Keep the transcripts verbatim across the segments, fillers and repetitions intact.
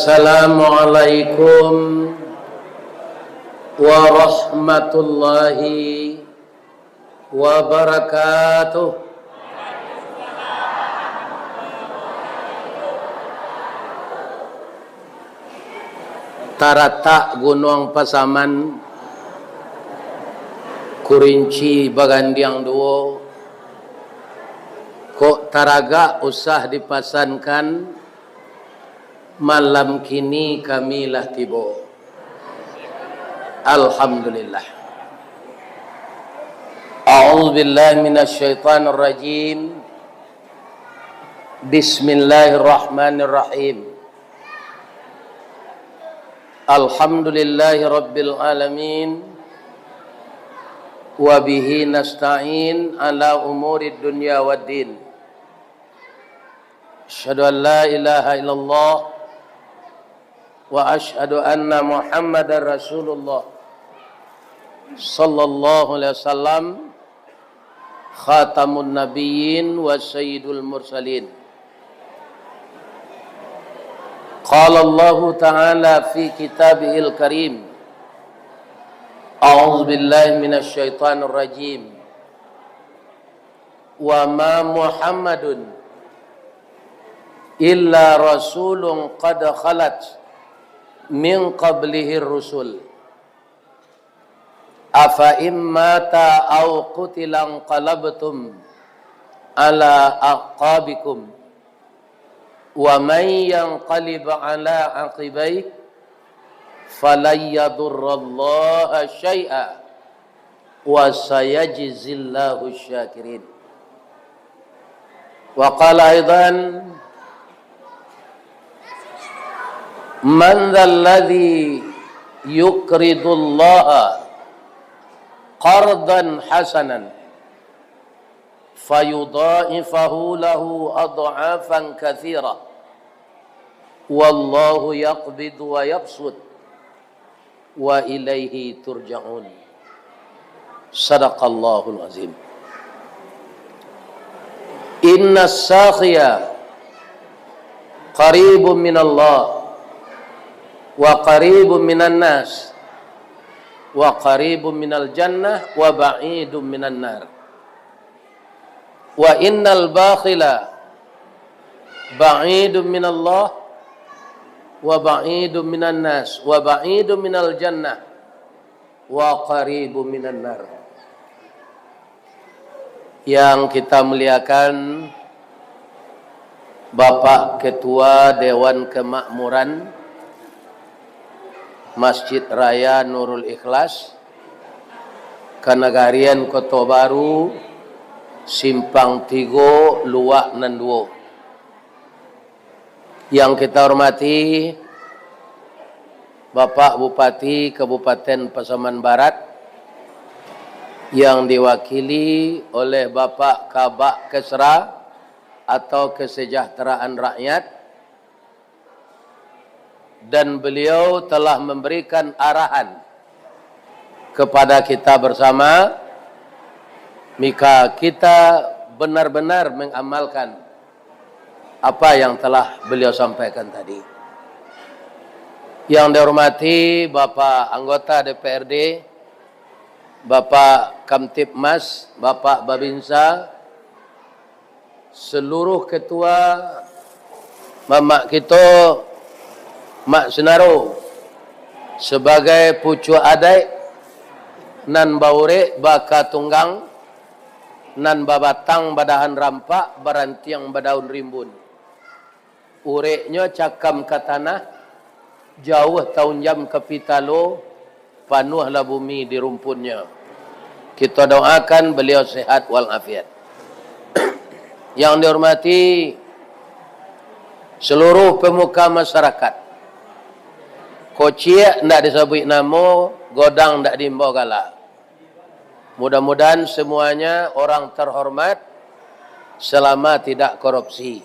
Assalamualaikum warahmatullahi wabarakatuh. Taratak Gunuang Pasaman, Kurinci bagandiang duo, kok taragak usah dipasankan, malam kini kami lah tibo. Alhamdulillah. A'udzubillahi minasyaitonirrajim. Bismillahirrahmanirrahim. Alhamdulillahi rabbil alamin. Wa bihi nasta'in ala umurid dunya waddin. Asyhadu an la ilaha illallah wa asyhadu anna Muhammadar Rasulullah sallallahu alaihi wasallam, khatamun nabiyyin wa sayyidul mursalin. Qala Allahu ta'ala fi kitabihil karim, a'udzu billahi minasy syaithanir rajim. Wa ma Muhammadun illa rasulun qad khalat min qablihir rusul. Afa in mata au qutila inqalabtum ala aqabikum. Wa man yanqalib ala aqibaihi falan yadurrallaha syai'a wa sayajzillahu syakirin. Wa qala aidan, man dzalladzi yuqridullaha qardan hasanan fayudha'ifahu lahu adh'afan katsirah. Wallahu yaqbidu wa yabsut wa ilaihi turja'un. Sadaqallahul azim. Inna sakhiya qaribun minallah wa qaribun minan nas wa qaribun minal jannah wa ba'idun minan nar. Wa innal bakhila ba'idun minallah wa ba'idun minan nas wa ba'idun minal jannah wa qaribun minan nar. Yang kita muliakan, Bapak Ketua Dewan Kemakmuran Masjid Raya Nurul Ikhlas, Kanagarian Koto Baru, Simpang Tigo, Luak nan duo. Yang kita hormati, Bapak Bupati Kabupaten Pasaman Barat, yang diwakili oleh Bapak Kabak Kesra atau Kesejahteraan Rakyat, dan beliau telah memberikan arahan kepada kita bersama, mika kita benar-benar mengamalkan apa yang telah beliau sampaikan tadi. Yang dihormati Bapak Anggota D P R D, Bapak Kamtibmas, Bapak Babinsa, seluruh ketua, mamak kito, Mak Sinaro, sabagai pucuak adaik nan baurek baka tunggang, nan babatang badahan rampak, barantiang badaun rimbun. Ureknyo cakam ka tanah, jauah taunjam ka pitalo, panuahlah bumi di rumpunnyo. Kito doakan beliau sehat walafiat. Yang dihormati seluruh pemuka masyarakat, kociak ndak disabuik namo, godang ndak diimbau gala. Mudah-mudahan semuanya orang terhormat selama tidak korupsi.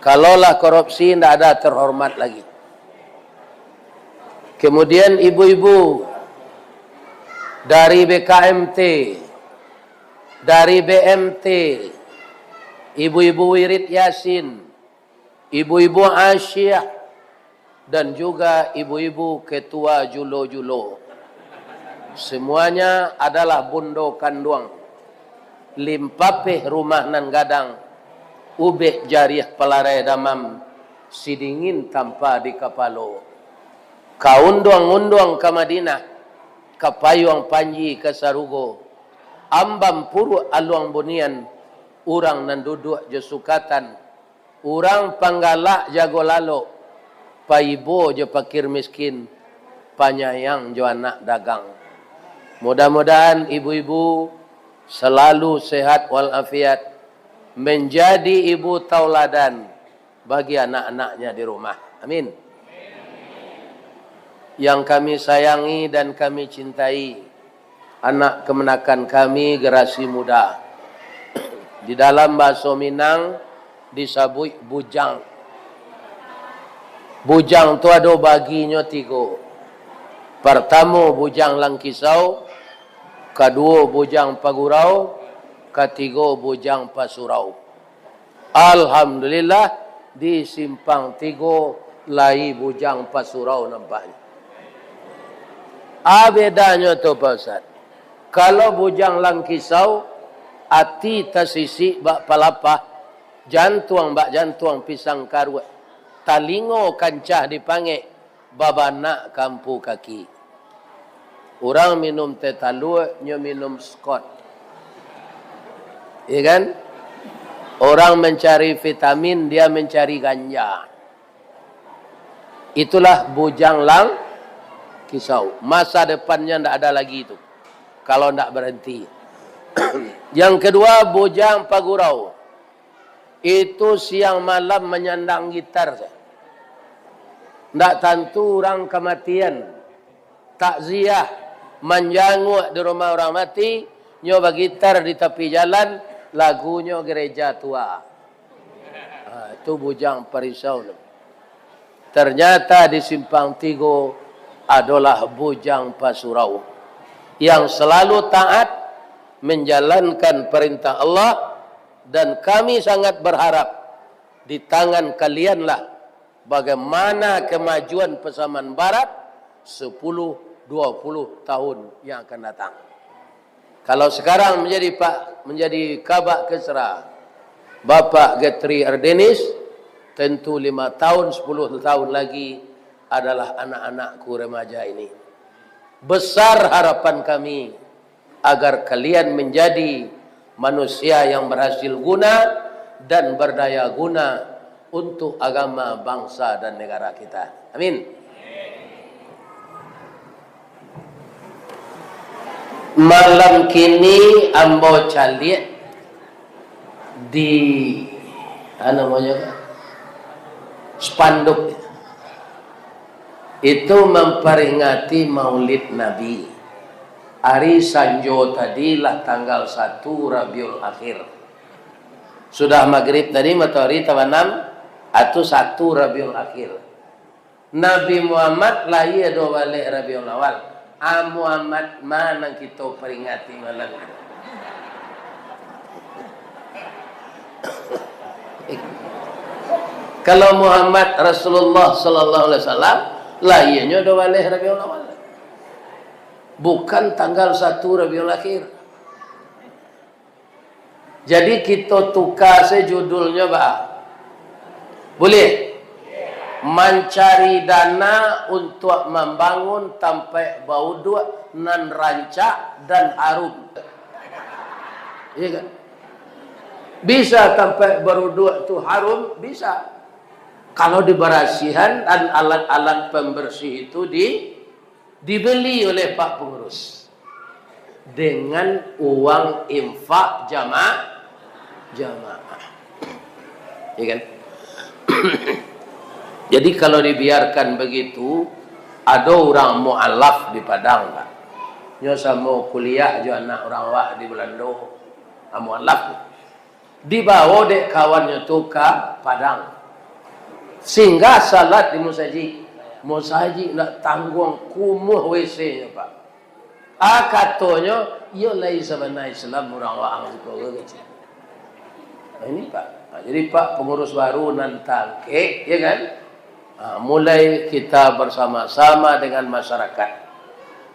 Kalau lah korupsi, ndak ada terhormat lagi. Kemudian ibu-ibu dari B K M T, dari B M T, ibu-ibu wirid Yasin, ibu-ibu asyiah, dan juga ibu-ibu ketua julo-julo. Semuanya adalah bundo kanduang. Limpapeh rumah nan gadang, ubek jariah palarai damam, sidingin tampa di kapalo. Kaunduang-unduang ka Madinah, kapayuang panji ka sarugo, ambam puruak aluang bunian, urang nan duduak jo sukatan, urang panggalak jago lalok, paibo jo pakir miskin, panyayang jo anak dagang. Mudah-mudahan ibu-ibu salalu sehat walafiat, menjadi ibu tauladan bagi anak-anaknya di rumah. Amin. Yang kami sayangi dan kami cintai, anak kamanakan kami, generasi muda. Di dalam bahaso Minang disabuik bujang. Bujang tu ado baginyo tigo. Partamo, bujang langkisau, kaduo, bujang pagurau, katigo, bujang pasurau. Alhamdulillah, di Simpang Tigo lai bujang pasurau nampaknyo. A bedanyo tu, Pak Ustaz. Kalau bujang langkisau, ati tasisik bak palapah, jantuang bak jantuang pisang karuak, talingo kancah dipangek, babanak ka ampu kaki. Urang minum teh talua, nyo minum Scott. Iya kan? Orang mencari vitamin, dia mencari ganja. Itulah bujang langkisau. Masa depannya ndak ada lagi itu, kalau ndak berhenti. Yang kedua, bujang pagurau. Itu siang malam manyandang gitar saja. Ndak tantu urang kamatian. Takziah, manjanguak di rumah urang mati, nyo bagitar di tapi jalan, lagunyo gereja tua. Ha, itu bujang parisau tu. Ternyata di Simpang Tigo adolah bujang pasurau yang selalu taat menjalankan perintah Allah, dan kami sangat berharap di tangan kalianlah bagaimana kemajuan Pasaman Barat sepuluh, dua puluh tahun yang akan datang. Kalau sekarang menjadi Pak, menjadi Kabak Kesra Bapak Getri Ardenis, tentu lima tahun, sepuluh tahun lagi adalah anak-anakku remaja ini. Besar harapan kami agar kalian menjadi manusia yang berhasil guna dan berdaya guna untuk agama, bangsa, dan negara kita. Amin. Malam kini ambo caliak di, apa namanya, spanduk itu memperingati Maulid Nabi. Hari Sanjo tadi lah tanggal satu Rabiul Akhir. Sudah magrib tadi, matoari tabanam, atu satu Rabiul Akhir. Nabi Muhammad lahia duo baleh Rabiul Awal. A Muhammad ma nan kito peringati malam ko? Kalau Muhammad Rasulullah sallallahu alaihi wasallam, lahianyo duo baleh Rabiul Awal. Bukan tanggal satu Rabiul Akhir. Jadi, kito tuka se judulnyo, ba? Buliah? Mancari dana untuak mambangun tampaik bauduak nan rancak dan harum. Iya kan? Bisa tampaik bauduak tu harum? Bisa. Kalau dibarasihan dan alat-alat pembersih itu di dibeli oleh pak pengurus dengan uang infak jama-, jamaah. Ya kan? Jadi, kalau dibiarkan begitu, ado urang mualaf di Padang, Pak. Nyo samo kuliah jo anak urang awak di Belando, ah, mualaf. Dibawo dek kawannyo tu ka Padang. Singgah salat di musajik. Musajik ndak tangguang, kumuh W C-nyo, Pak. Ah, katonyo, iyo lai sabana Islam urang waang siko ko, kecek. Nah, ini, Pak. Ha, jadi, Pak, pangurus baru nan tangkek, ya kan? Ha, mulai kita bersama-sama dengan masyarakat.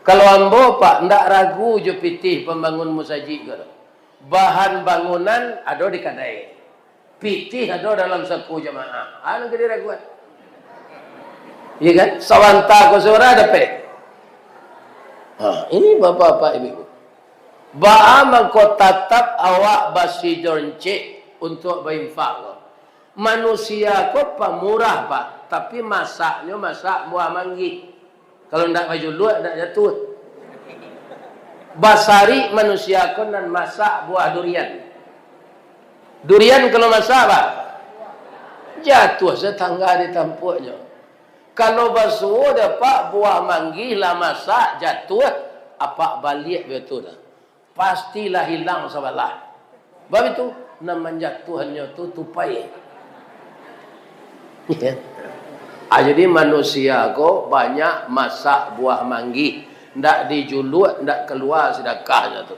Kalau ambo, Pak, ndak ragu jo pitih pambangun musajik ko. Bahan bangunan ado di kadai. Pitih ado dalam saku jamaah. Anu jadi raguan. Iya kan? Sawanta ko surang dapek. Ha, ini bapak-bapak, ibu-ibu. Baa mangko tatap awak basijoncek untuak bainfak ko? Manusia ko pamurah, Pak, tapi masaknyo masak buah manggih. Kalau ndak bajuluak, ndak jatuah. Basarik manusia ko nan masak buah durian. Durian kalau masak, Pak, jatuah satangga di tampuaknyo. Kalau basuo dek Apak buah manggih lah masak jatuah, Apak baliak baitu dah. Pastilah hilang sabalah. Bab itu, nan manjatuahannyo tu tupai. Ya. Ah, jadi manusia ko banyak masak buah manggih, ndak dijuluak, ndak kalua sadakahnyo tu.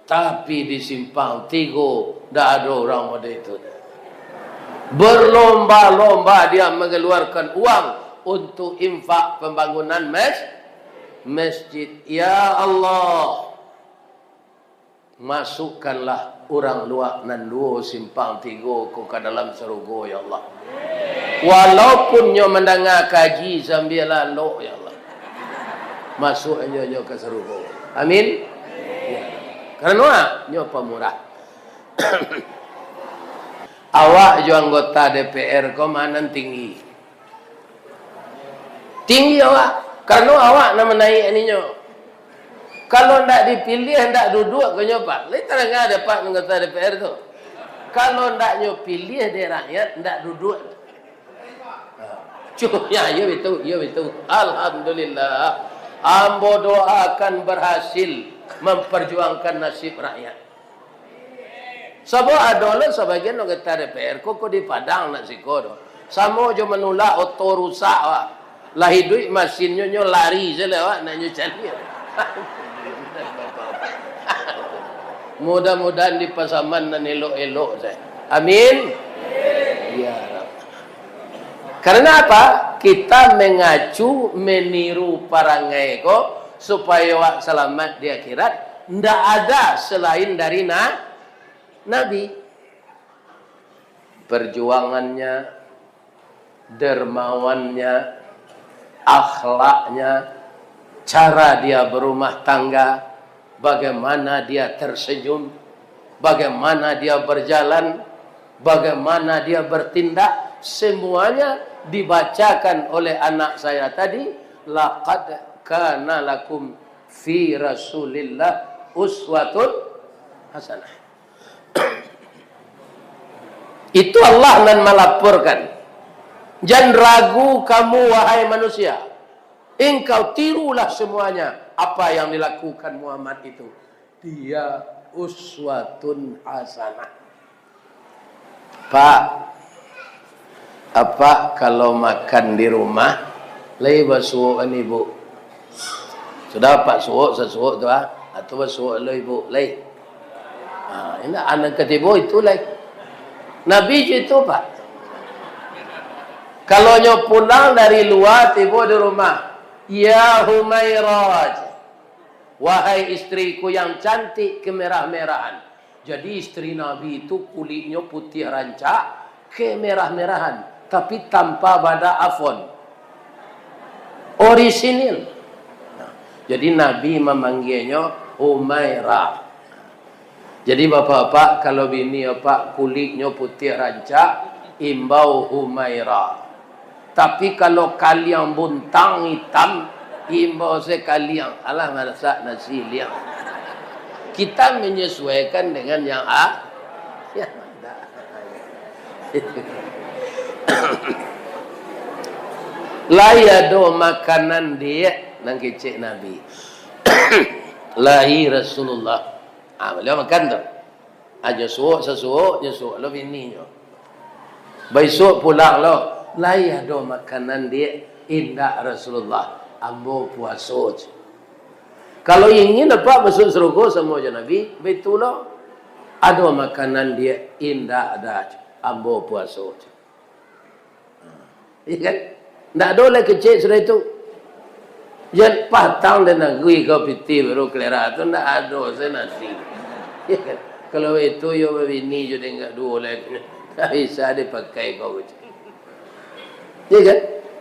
Tapi di Simpang Tigo, ndak ado urang model itu. Berlomba-lomba dia mengeluarkan uang untuk infak pembangunan mes-, masjid. Ya Allah, masukkanlah urang luak nan duo Simpang Tigo ko ka dalam sarugo, ya Allah. Walaupun nyo mandanga kaji sambia lalok, ya Allah. Masuak nyo, nyo ka sarugo. Amin. Ya. Karano nyo pamurah. Awak jo anggota D P R ko ma nan tinggi? Tinggi awak. Karano awak nan manaik ninyo. Kalau ndak dipiliah, ndak duduak ko nyo, Pak. Lai tarang dek Apak anggota D P R tu. Kalau ndak nyo piliah dek rakyat, ndak duduak. Cuma, ya, ya itu, ya itu. Alhamdulillah. Ambo doakan berhasil memperjuangkan nasib rakyat. Sabab ado lo sabagian anggota D P R ko, ko di Padang nak siko tu. Samo jo manulak oto rusak, wak. Lah iduik masinnyo, nyo lari sajo, wak, nak nyo caliak. Mudah-mudahan di Pasaman nan elok-elok sajo. Amin. Ya Rabb. Karena apa? Kita mengacu, meniru parangai ko, supayo awak salamat di akhirat. Ndak ada selain dari na-, Nabi. Perjuangannya, dermawannya, akhlaknya, cara dia berumah tangga, bagaimana dia tersenyum, bagaimana dia berjalan, bagaimana dia bertindak, semuanya dibacakan oleh anak saya tadi, "Laqad kana lakum fi Rasulillah uswatun hasanah." Itu Allah nan malaporkan. Jan ragu kamu, wahai manusia. Engkau tirulah semuanya apa yang dilakukan Muhammad itu. Dia uswatun hasanah. Pak, Apak kalau makan di rumah, lai basuokan ibu? Sudah Apak suok sasuok tu, ah? Atau basuok lo ibu, lai? Ha, indak, anak katibo itu lai. Nabi je itu, Pak. Kalau nyo pulang dari lua, tibo di rumah, "Ya Humairah, wahai istriku yang cantik kemerah-merahan." Jadi, istri Nabi itu kulitnyo putiah rancak, kemerah-merahan, tapi tanpa bada afon. Orisinil. Nah, jadi, Nabi mamanggianyo Humairah. Jadi, bapak-bapak, kalau bini apak kulitnyo putiah rancak, imbau Humairah. Tapi, kalau kaliang buntang itam, imbau se kaliang. Alah, marasak nasi liang. Kita menyesuaikan dengan yang a-, yang ada. Lai ado makanan diet nan kecek Nabi. Lai Rasulullah. Ah, baliau makan tu. Ah, nyo suok sasuok, nyo suok lo bininyo. Baisuak pulang lo, lai ado makanan diet? Indak Rasulullah, ambo puaso je. Kalau ingin apak masuak sarugo samo jo Nabi, baitu lo. Ado makanan dia? Indak ada, ambo puaso. Iya kan? Ndak ado lai kecek sudah itu. Jan patang dan nagui kau piti baru kalera tu ndak ado se nasi. Iya kan? Kalau itu yo babini jo dengak duo lai. Tak bisa dipakai kau kecek. Iya kan?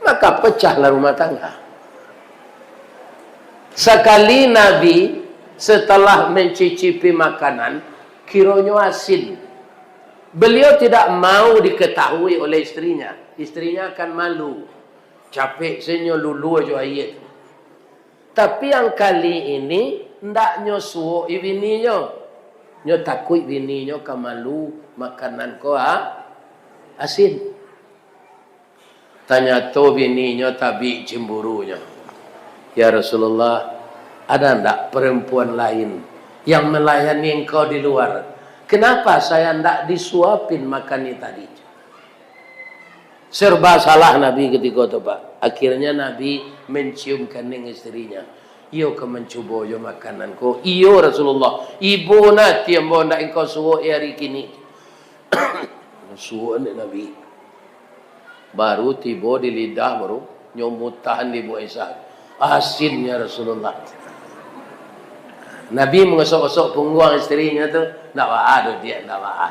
Maka pecahlah rumah tangga. Sakali Nabi setelah mencicipi makanan, kironyo asin. Beliau tidak mau diketahui oleh istrinya. Istrinya akan malu. Capek se nyo lulua jo aia tu. Tapi yang kali ini, ndak nyo suok i bininyo. Nyo takuik bininyo ka malu makanan ko a-, asin. Tanyato bininyo tabik cemburunyo, "Ya Rasulullah, ada ndak perempuan lain yang melayani engkau di luar? Kenapa saya ndak disuapin makan ni tadi?" Serba salah Nabi ketika tu, Pak. Akhirnya Nabi mencium kening istrinya. "Iyo ka mancubo jo makanan ko?" "Iyo, Rasulullah. Ibo nati ambo ndak engkau suok hari kini." Suok dek Nabi. Baru tibo di lidah, baru nyo mutahan di Ibu Aisyah. "Asin, ya Rasulullah." Nabi mangosok-osok pungguang istrinyo tu, "Ndak baa doh, Diak, ndak baa."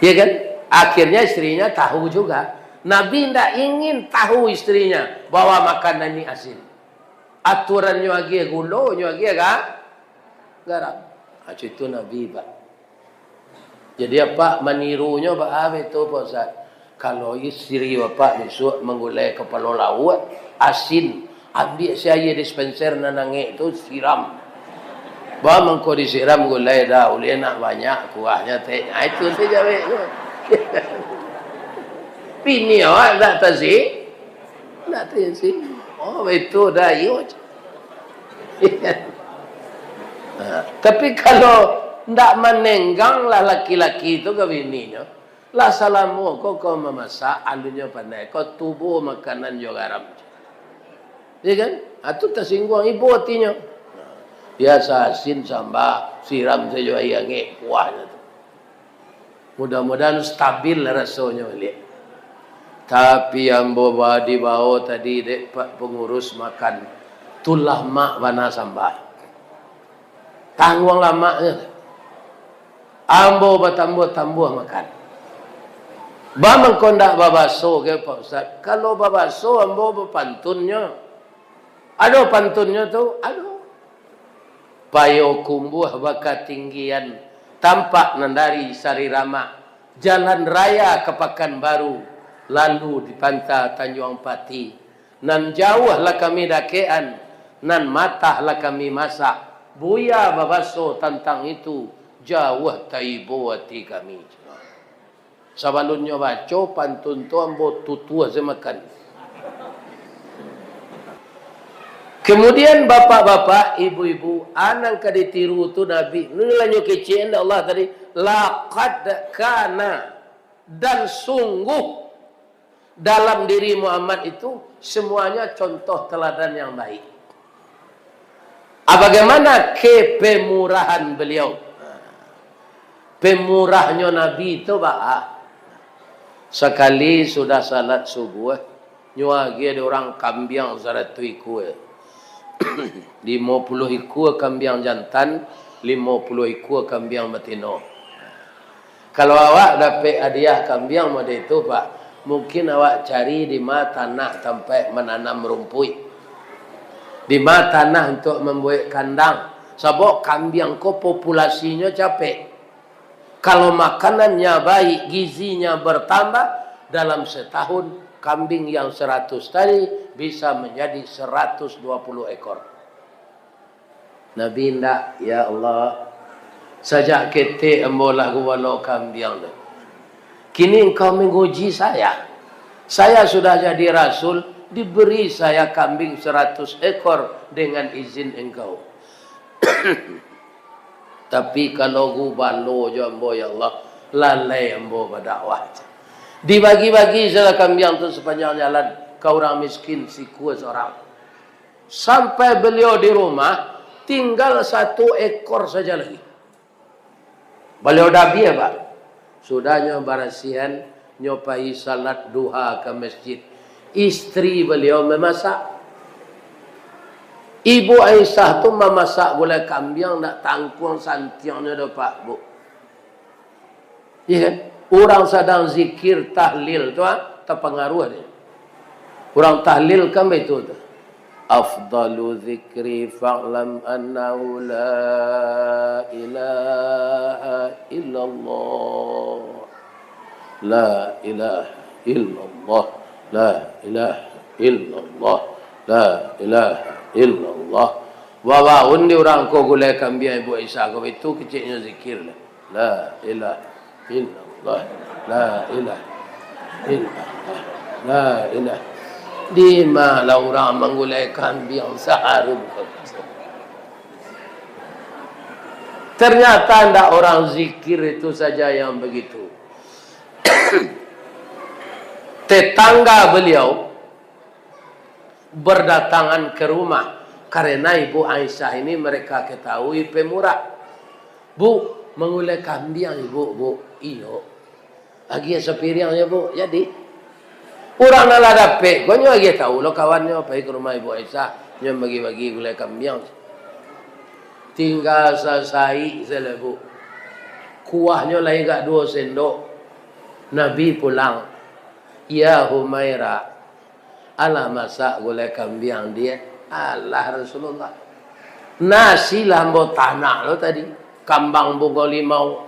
Ya kan? Akhirnya istrinya tahu juga. Nabi ndak ingin tahu istrinya bahwa makanan ini asin. Aturannyo agiah gulo, nyo agiah ga-, garam. Ha, cuito Nabi, Pak. Jadi, apak manirunyo baa tu, Pak Ustaz? Kalau istri bapak bisuak manggulai kapalo lauak, asin, ambiak se aia dispenser nan angek tu, siram. Ba mangko disiram gulai dah, ulih nak banyak kuahnyo, tek. Ah, itu se jaweknyo. Bini awak ndak tazi-, ndak tazi-, oh, itu dah, iyo. Nah, tapi kalau ndak manenggang lah laki-laki tu ka bininyo, lah salamo ko kau mamasak, alunnyo pandai, kau tubo makanan jo garam. Ya kan? Ah, tu tasingguang ibo atinyo. Nah, biasa asin samba, siram sajo aia angek, kuahnyo tu. Mudah-mudahan stabil rasonyo baliak. Tapi ambo ba-, dibao tadi dek Pak Pangurus makan, tu lamak bana samba. Tangguang lamaknyo. Ambo batambuah-tambuah makan. Ba mangko ndak babaso ke, Pak Ustaz? Kalau babaso, ambo bapantunnyo. Ado pantunnyo tu? Ado. Payokumbuah bakatinggian, tampak nan dari Sariramak, jalan raya ka Pakanbaru, lalu di Panta Tanjuang Pati. Nan jauah lah kami dakekan, nan matah lah kami masak. Buya babaso tantang itu, jauah taibo ati kami. Sabalunnyo baco pantun tu, ambo tutuah se makan. Kemudian, bapak-bapak, ibu-ibu, a nan ka ditiru tu Nabi, ni lah nyo kecek dek Allah tadi, "Laqad kana," dan sungguh dalam diri Muhammad itu semuanya contoh teladan yang baik. Ah, bagaimana kepemurahan beliau? Pemurahnyo Nabi tu baa? Sakali sudah salat subuh, nyo agiah dek urang kambiang saratuih ikua. Limo puluah ikua kambiang jantan, limo puluah ikua kambiang batino. Kalau awak dapek hadiah kambiang model itu, Pak, mungkin awak cari di ma tanah tampek mananam rumpuik. Di ma tanah untuak mambuek kandang. Sabab kambiang ko populasinyo capek. Kalau makanannya baik, gizinya bertambah, dalam setahun, kambing yang seratus tadi bisa menjadi seratus dua puluh ekor. Nabi indak, "Ya Allah, sajak ketek ambo lah gubalo kambiang tu. Kini Engkau menguji saya. Saya sudah jadi rasul, diberi saya kambing seratus ekor dengan izin Engkau. Tapi kalau gubalo jo ambo, ya Allah, lalai ambo badakwah." Dibagi-bagi sajolah kambiang tu sapanjang jalan ka urang miskin sikua surang. Sampai beliau di rumah, tinggal satu ekor saja lagi. Baliau dabiah, Pak. Sudah nyo barasiahan, nyo pai salat duha ka masjid. Istri baliau mamasak. Ibu Aisyah tu mamasak gulai kambiang, ndak tangkuang santiangnyo doh, Pak, Bu. Iya kan? Urang sadang zikir, tahlil tu, ah, tapangaruah dia. Urang tahlil kan baitu tu. Afdalu zikri fa'lam annahu la ilaha illallah. La ilaha illallah. La ilaha illallah. La ilaha illallah. Babaun di urang ko gulai kambiang Ibu Aisyah ko, itu keceknyo zikir lah. La ilaha illallah. La ilaha illallah. La ilaha. Di ma lah urang manggulai kambiang saharum ko. Ternyata ndak orang zikir itu saja yang begitu. Tetangga beliau berdatangan ke rumah karena Ibu Aisyah ini mereka ketahui pemurah. "Bu, mangulai kambiang Ibu, Bu?" "Iyo." "Agiah sapiriang yo, Bu." "Jadi." Urang nan lah dapek ko nyo agiah tahu lo kawannyo, pai ka rumah Ibu Aisyah, nyo bagi-bagi gulai kambiang. Tingga sasaik se lai, Bu. Kuahnyo lai agak duo sendok. Nabi pulang. "Ya Humaira, alah masak gulai kambiang, Diak?" "Alah, Rasulullah. Nasi lah ambo tanak lo tadi. Kambang bungo limau.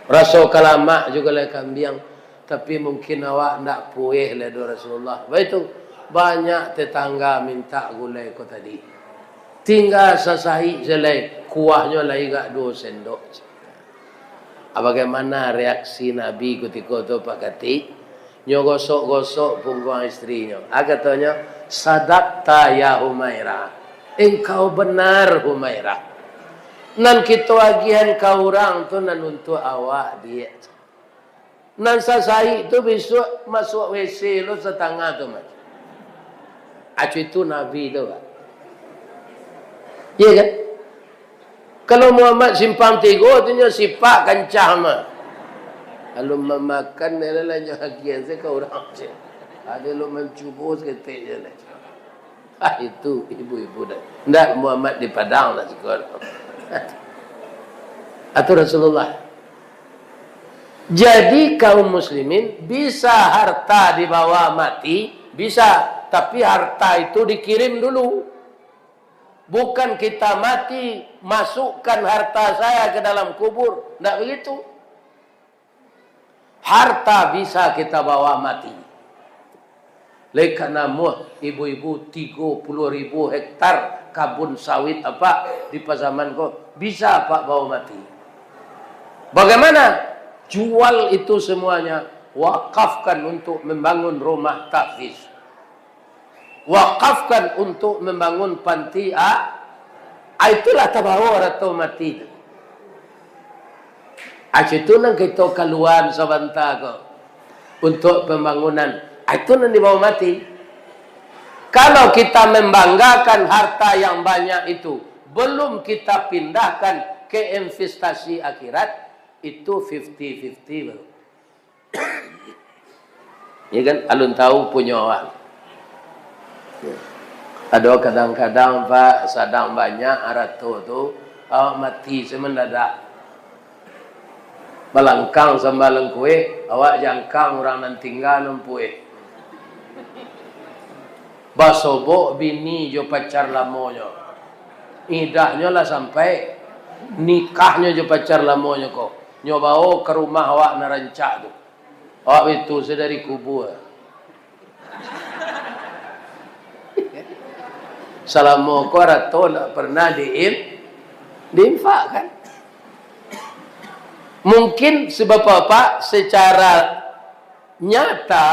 Raso ka lamak jo gulai kambiang. Tapi mungkin awak ndak pueh lai doh, Rasulullah." Baitu, banyak tetangga mintak gulai ko tadi. Tingga sasaik se lai, kuahnyo lai agak duo sendok. Ah, bagaimana reaksi Nabi kutiko tu, Pak Katik? Nyo gosok-gosok pungguang istrinyo. Ah, katonyo, "Sadakta ya Humaira. Engkau benar, Humaira. Nan kito agiahan ka urang tu nan untuak awak, Diak." Nan sasaik tu bisuak masuak W C lo satangah tu, Mas. Acu itu Nabi tu, Pak. Iya kan? Kalau Muhammad Simpang Tigo tu nyo sipak kancah mah. Lalu mamakan, lalu nyo agiahan se ka urang se. Ado lo mancubo saketek se lah. Ah, itu ibu-ibu dah. Ndak Muhammad di Padang nak siko. Atau Rasulullah. Jadi, kaum muslimin, bisa harta dibawa mati, bisa, tapi harta itu dikirim dulu. Bukan kita mati, masukkan harta saya ke dalam kubur. Ndak begitu. Harta bisa kita bawa mati. Lai ka namuah ibu-ibu tigo puluah ribu hektar kabun sawit apak di Pasaman ko, bisa apak bawa mati. Bagaimana? Jual itu semuanya, wakafkan untuk membangun rumah tahfiz. Wakafkan untuk membangun panti a-, ah, itulah tabawa rato mati tu. Ah, itu nan kito kaluan sabanta ko untuk pembangunan. Ah, itu nan dibawa mati. Kalau kita membanggakan harta yang banyak itu, belum kita pindahkan ke investasi akhirat, itu fifty fifty baru. Ya kan, alun tahu punyo awak. Ado kadang-kadang, Pak, sadang banyak arato tu, awak mati se mandadak. Balangkang samba lengkueh, awak jangkang urang nan tingga nan pueh. Basobok bini jo pacar lamonyo. Idahnyo lah sampai, nikahnyo jo pacar lamonyo ko. Nyo bawo ka rumah awak nan rancak tu. Awak itu se dari kubua. Salamo ko arato ndak pernah diin-, diinfakkan. Mungkin sebab apa, secara nyata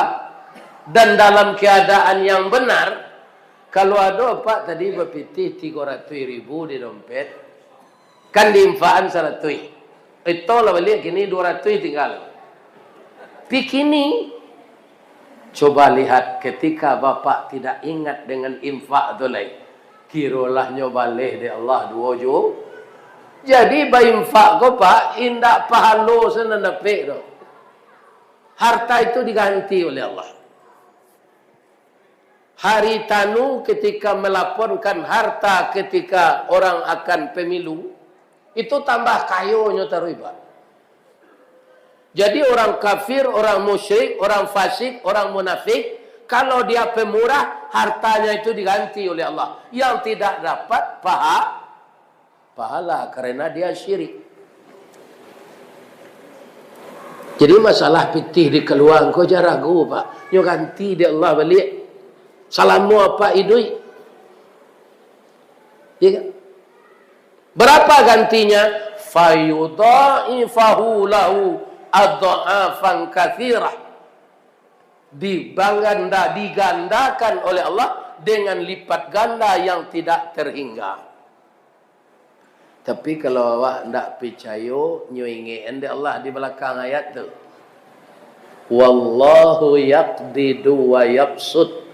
dan dalam keadaan yang benar, kalau ado apak tadi bapitih tigo ratuih ribu di dompet, kan diinfakan saratuih. Ito lah baliak kini duo ratuih tingga. Pi kini, coba lihat ketika bapak tidak ingat dengan infak tu lai. Kirolah nyo baleh dek Allah duo ju-, Jadi, bainfak ko, Pak, indak pahalo sajo nan dapek doh. Harta itu diganti oleh Allah. Haritanu ketika melaporkan harta ketika orang akan pemilu, itu tambah kayonyo taruih, Pak. Jadi, orang kafir, orang musyrik, orang fasik, orang munafik, kalau dia pemurah, hartanya itu diganti oleh Allah. Yang tidak dapat paha-, pahala karena dia syirik. Jadi, masalah pitih dikaluaan ko jan ragu, Pak. Nyo ganti dek Allah baliak. Salamo apak iduik. Iya kan? Berapa gantinya? Fayudha'ifahu lahu adha'afan katsirah. Diganda-, digandakan oleh Allah dengan lipat ganda yang tidak terhingga. Tapi kalau awak ndak picayo, nyo ingek-an dek Allah di balakang ayat tu. "Wallahu yaqbidu wa yabsut."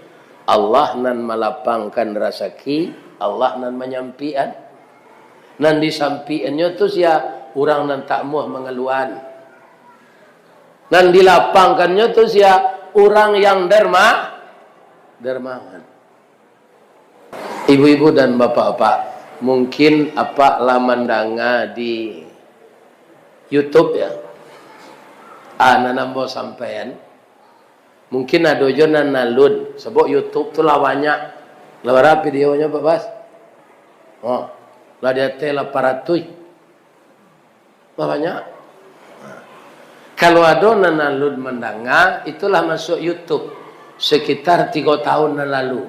Allah nan malapangkan rasaki, Allah nan manyampikan. Nan disampikan-Nyo tu sia? Urang nan tak muah mangaluan. Nan dilapangkan-Nyo tu sia? Urang yang derma-, dermawan. Ibu-ibu dan bapak-bapak, mungkin apak lah mandanga di YouTube, ya. Ah, nan ambo sampaian. Mungkin ado jo nan nalun, sabab YouTube tu lah banyak. Lah bara videonyo, Pak Bas? Oh, lah di ateh lapan ratuih. Banyak. Kalau ado nan alun mandanga, itulah masuk YouTube sekitar tigo tahun nan lalu.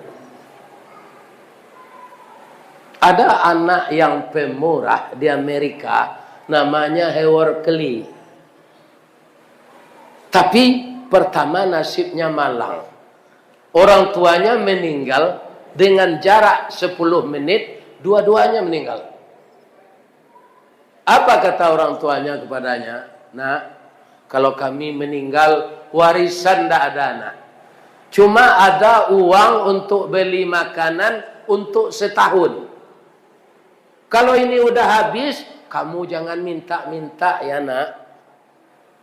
Ada anak yang pemurah di Amerika, namanya Howard Kelly. Tapi, pertama nasibnya malang. Orang tuanya meninggal dengan jarak sepuluh menit, dua-duanya meninggal. Apa kata orang tuanya kepadanya? "Nak, kalau kami meninggal, warisan ndak ada, Nak. Cuma ada uang untuk beli makanan untuk setahun. Kalau ini udah habis, kamu jangan minta-minta ya, Nak."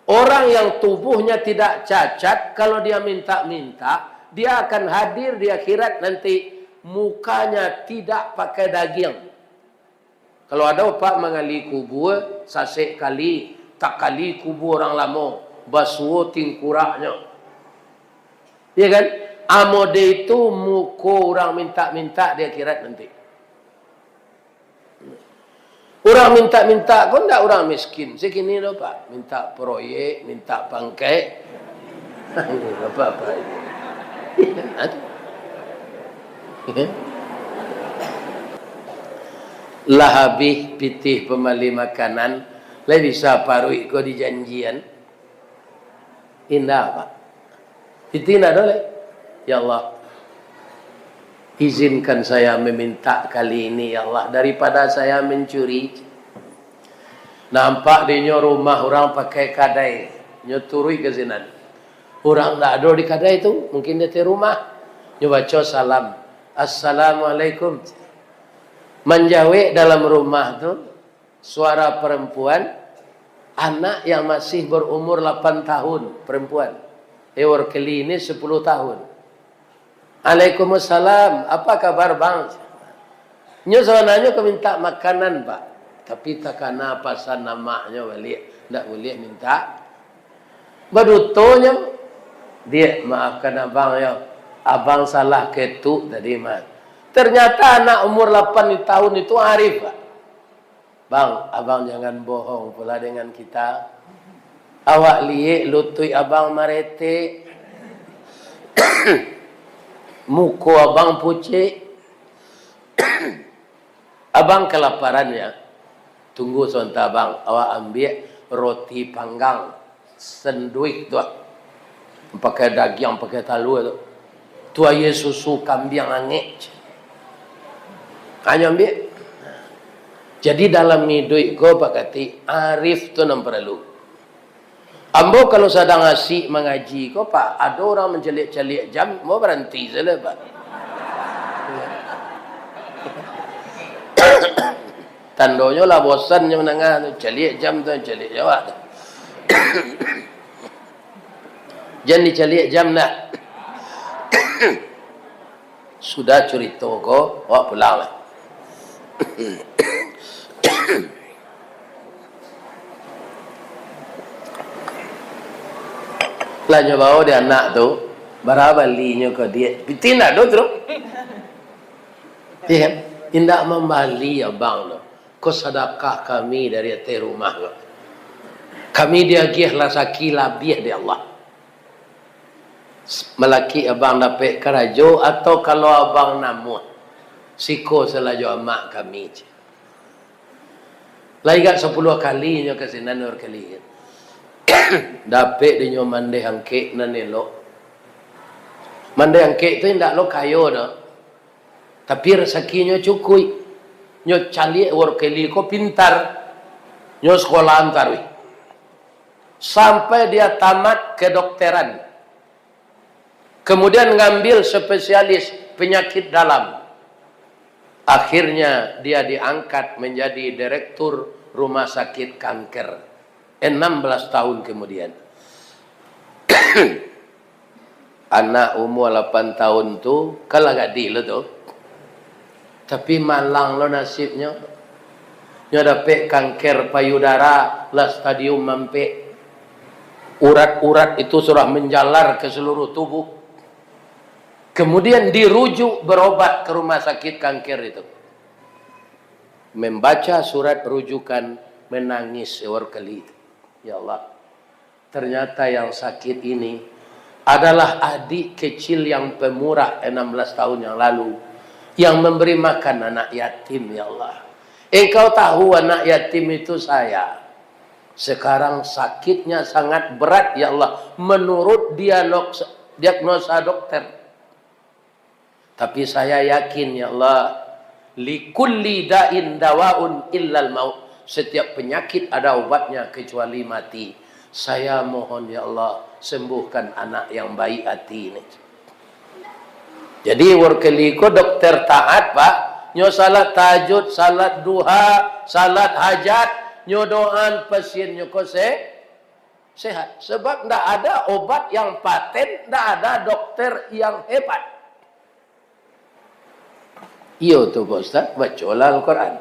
Orang yang tubuhnya tidak cacat, kalau dia minta-minta, dia akan hadir di akhirat nanti, mukanya tidak pakai daging. Kalau ado, Pak, manggali kubua, sasek kali, takali kubua urang lamo, basuo tingkuraknyo. Iya kan? Amode itu muko urang minta-minta di akhirat nanti. Urang minta-minta ko ndak urang miskin. Sakini tu, Pak. Minta proyek, minta pangkek. Apa-apa ini. Lah habih pitih pambali makanan, lai bisa paruik ko dijanjian. Indak, Pak. Pitih ndak ado lai. "Ya Allah, izinkan saya meminta kali ini, ya Allah, daripada saya mencuri." Nampak dinyo rumah urang pakai kadai, nyo turuik ka sinan. Urang ndak ado di kadai tu, mungkin di ateh rumah. Nyo baco salam, "Assalamualaikum." Manjawek dalam rumah tu, suara perempuan, anak yang masih berumur lapan tahun, perempuan. Howard Kelly ini sepuluh tahun. "Alaikumussalam, apa kabar, Bang?" Nyo sabananyo ka minta makanan, Pak. Tapi takana pasan amaknyo baliak, ndak buliah minta. Badutonyo, "Diak, maafkan abang yo. Abang salah ketuk tadi mah." Ternyata anak umur lapan tahun itu arif, Pak. "Bang, abang jangan bohong pula dengan kita. Awak liek lutuik abang maretek. Muko abang pucek. Abang kelaparan ya. Tunggu sabanta, Bang. Awak ambiak roti panggang, senduik tu, ah. Pakai dagiang, pakai talua tu. Tu aia susu kambiang angek. Hanyo ambiak. Jadi dalam iduik ko, Pak Katik, arif tu nan paralu. Ambo kalau sadang asik mangaji ko, Pak, ado urang mancaliak-caliak jam, ambo baranti sajo, Pak. Tandonyo lah bosan nyo mandanga tu, caliak jam tu, caliak jawab tu. Jan dicaliak jam nak. Sudah curito ko, awak pulang lah. Lah nyo bawa di anak tu, bara balinyo ko diak, piti ndak ado tu. Iya kan? Indak mambali abang tu. Ko sadakah kami dari ateh rumah ko. Kami diagiah rasaki labiah dek Allah. Malaki abang dapek karajo atau kalau abang namuah, siko salajo amak kami, ceh. Lai gak sapuluah kali nyo ka sinan, duo kali. Dapek dinyo mandeh angkek nan elok. Mandeh angkek tu indak lo kayo doh. Tapi rasakinyo cukuik. Nyo caliak Workeli ko pintar. Nyo sekolah taruih. Sampai dia tamat kedokteran. Kemudian ngambil spesialis penyakit dalam. Akhirnya dia diangkat menjadi direktur rumah sakit kanker. Enam belas tahun kemudian. Anak umur lapan tahun tu, kan lah gadih lo tu. Tapi malang lo nasibnyo. Nyo dapek kanker payudara, lah stadium ampek. Urat-urat itu sudah menjalar ke seluruh tubuh. Kemudian dirujuk berobat ke rumah sakit kanker itu. Membaca surat rujukan, menangis Workeli itu. Ya Allah, ternyata yang sakit ini adalah adik kecil yang pemurah enam belas tahun yang lalu, yang memberi makan anak yatim, ya Allah. Engkau tahu anak yatim itu saya. Sekarang sakitnya sangat berat, ya Allah, menurut dialog-, diagnosa dokter. Tapi saya yakin, ya Allah, "Likulli da'in dawaun illal maut." Setiap penyakit ada obatnya kecuali mati. Saya mohon, ya Allah, sembuhkan anak yang baik hati ini. Jadi, Workeli ko dokter taat, Pak. Nyo salat tahajud, salat duha, salat hajat, nyo doaan pasiennyo ko se-, sehat. Sebab ndak ada obat yang paten, ndak ada dokter yang hebat. Iyo tu, Pak Ustaz, bacolah Al-Quran.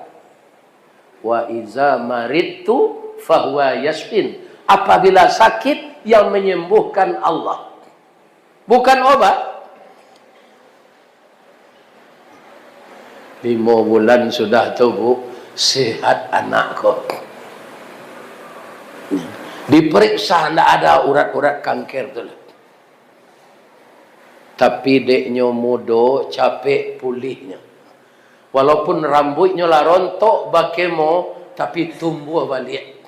"Wa iza maridtu fahuwa yasfin." Apabila sakit, yang menyembuhkan Allah. Bukan obat. Limo bulan sudah tu, Bu, sehat anak ko. Diperiksa, ndak ada urat-urat kanker tu lah. Tapi dek nyo mudo, capek pulihnyo. Walaupun rambuiknyo lah rontok bakemo, tapi tumbuah baliak.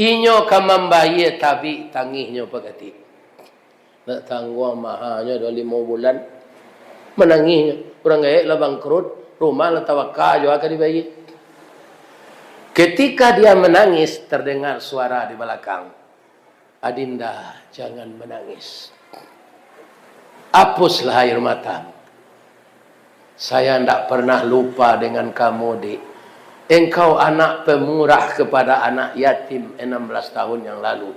Inyo ka mambayie tabik tangihnyo pakatik. Ndak tangguang mahanyo doh limo bulan. Manangihnyo. Urang gaek lah bangkrut, rumah lah tabaka, jua ka dibayie. Ketika dia menangis, terdengar suara di balakang, "Adinda, jangan menangis. Hapuslah air matamu. Saya ndak pernah lupa dengan kamu, Dik. Engkau anak pemurah kepada anak yatim enam belas tahun yang lalu.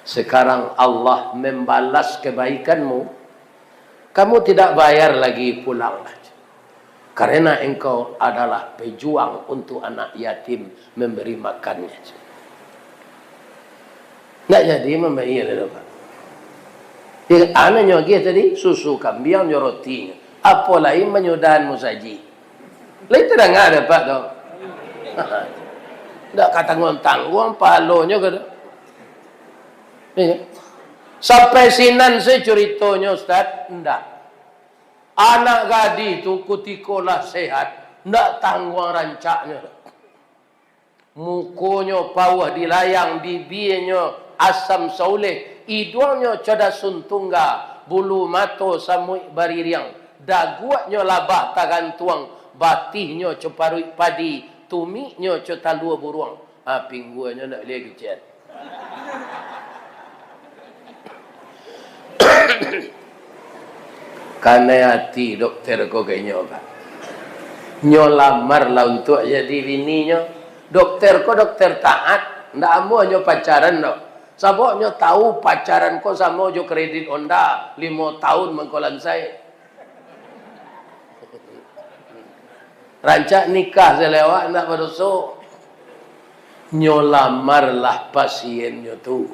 Sekarang Allah membalas kebaikanmu. Kamu tidak bayar lagi, pulanglah. Karena engkau adalah pejuang untuk anak yatim, memberi makannya." Ndak jadi mambayie lai, Pak. Yo, a nan nyo agiah tadi, susu kambiang jo rotinyo. Apo lai manyudahan musajik. Lai tadanga dek Apak tu. Ndak ka tangguang-tangguang pahalonyo ka tu. Iyo. Sampai sinan se curitonyo, Ustaz? Ndak. Anak gadih tu kutiko lah sehat, ndak tangguang rancaknyo. Mukonyo pauah dilayang, bibienyo asam sauleh, iduangnyo co dasun tungga, bulu mato samuik baririang, daguaknyo labah tagantuang, batihnyo co paruik padi, tumiknyo co talua buruang. Ha, pingguanyo ndak buliah kecek. Kanai ati dokter ko ka inyo, Pak. Nyo lamar lah untuak jadi bininyo. Dokter ko dokter taat, ndak amuah nyo pacaran doh. Sabab nyo tahu pacaran ko samo jo kredit Honda, limo tahun mangko lansai. Rancak nikah salewat ndak badoso. Nyo lamar lah pasiennyo tu.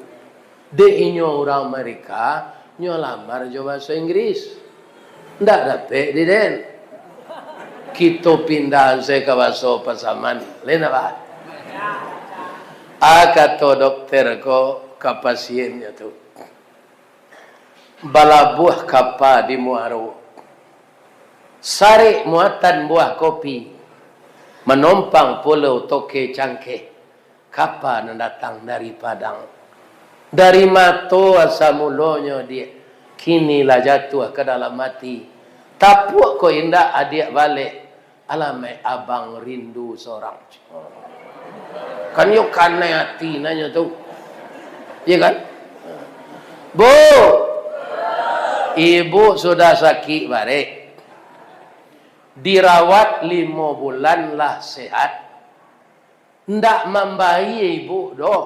Dek inyo urang Amerika, nyo lamar jo bahaso Inggris. Ndak dapek di den. Kito pindah se ka bahaso Pasaman. Lain apa? A, kato dokter ko ka pasiennyo tu. Balabuah kapa di Muaro. Sarek muatan buah kopi. Manompang pulau toke cangkeh. Kapa nan datang dari Padang. Dari mato asa mulonyo, Diak, kini lah jatuah ka dalam ati. Tapuak ko indak adiak baleh, alamaik abang rindu sorang. Kan yo kanai ati nanyo tu. Iya kan? Bu, ibu sudah sakik barek. Dirawat limo bulan lah sehat. Ndak mambayie ibu doh.